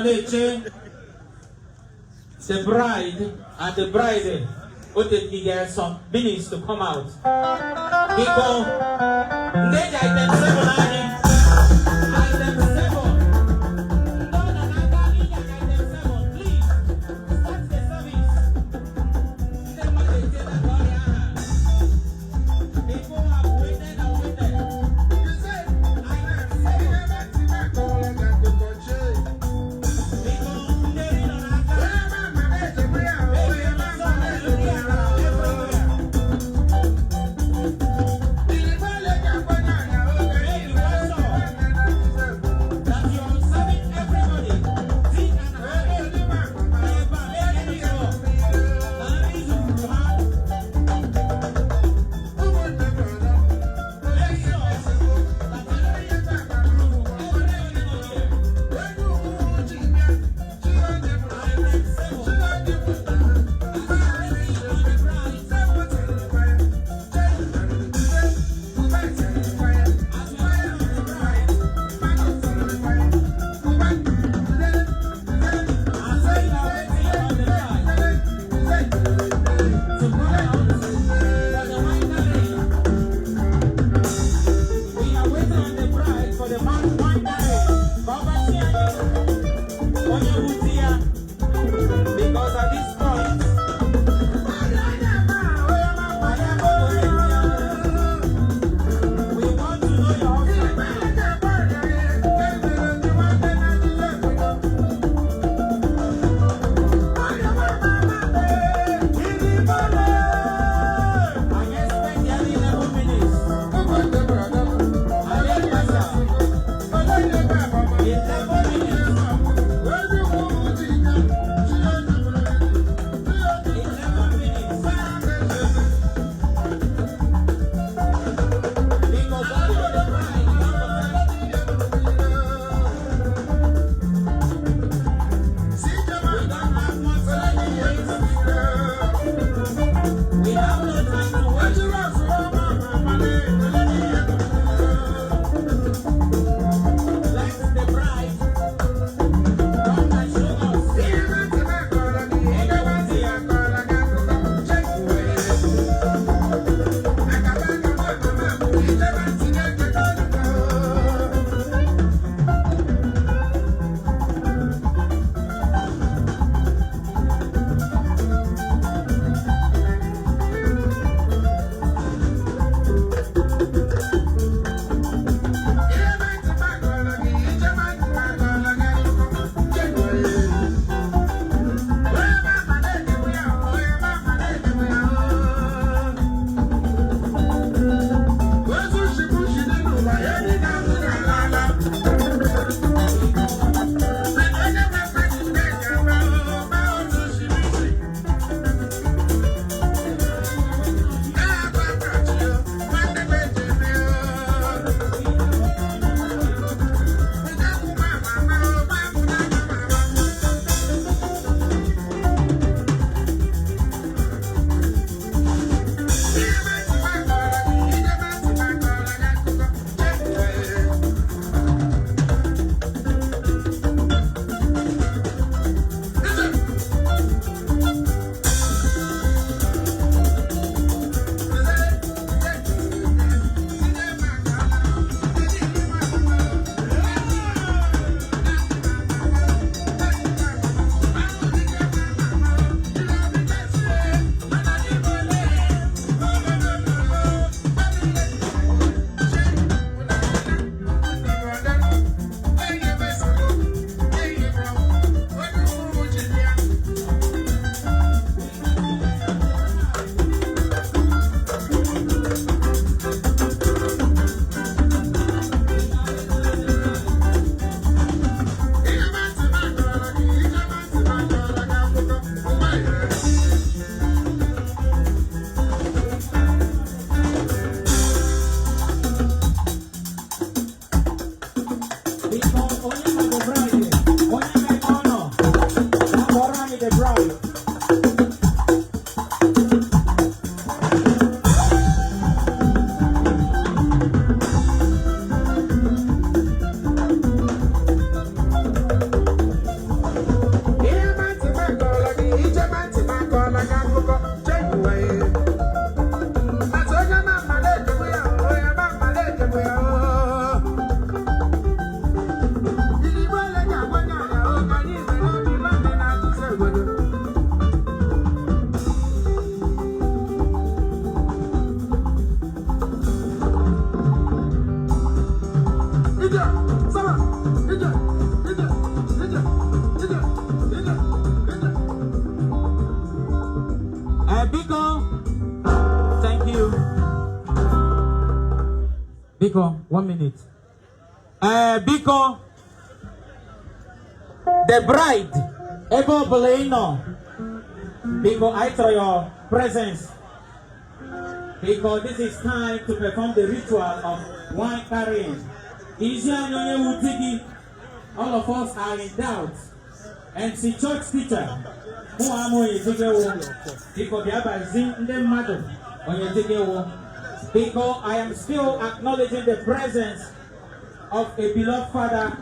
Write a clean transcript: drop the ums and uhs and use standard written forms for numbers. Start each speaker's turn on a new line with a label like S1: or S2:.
S1: Na-eche the bride and the bride o take some minutes to come out. Biko, ndị eji item 7 anyị, item 7, ndị ọ nọ n'aka inye aka item 7, please start the service. Ndị mmadụ etiela ka ọrịa aha. People have waited and waited. Item 7. Biko, ndị nri nọ n'aka. Baby, nọ nri akara everywhere. Baby, Biko, thank you. Biko, one minute. Biko, the bride, ebe ọbụla ị nọ, biko, I chọrọ your presence. Because this is time to perform the ritual of wine carrying. Isi anyị onye wu di gị, all of us are in doubt. And si church teacher, mụ ama onye di gị wụ. Biko, bịa bazi ndị mmadụ onye di gị wụ. Biko, I am still acknowledging the presence of a beloved father.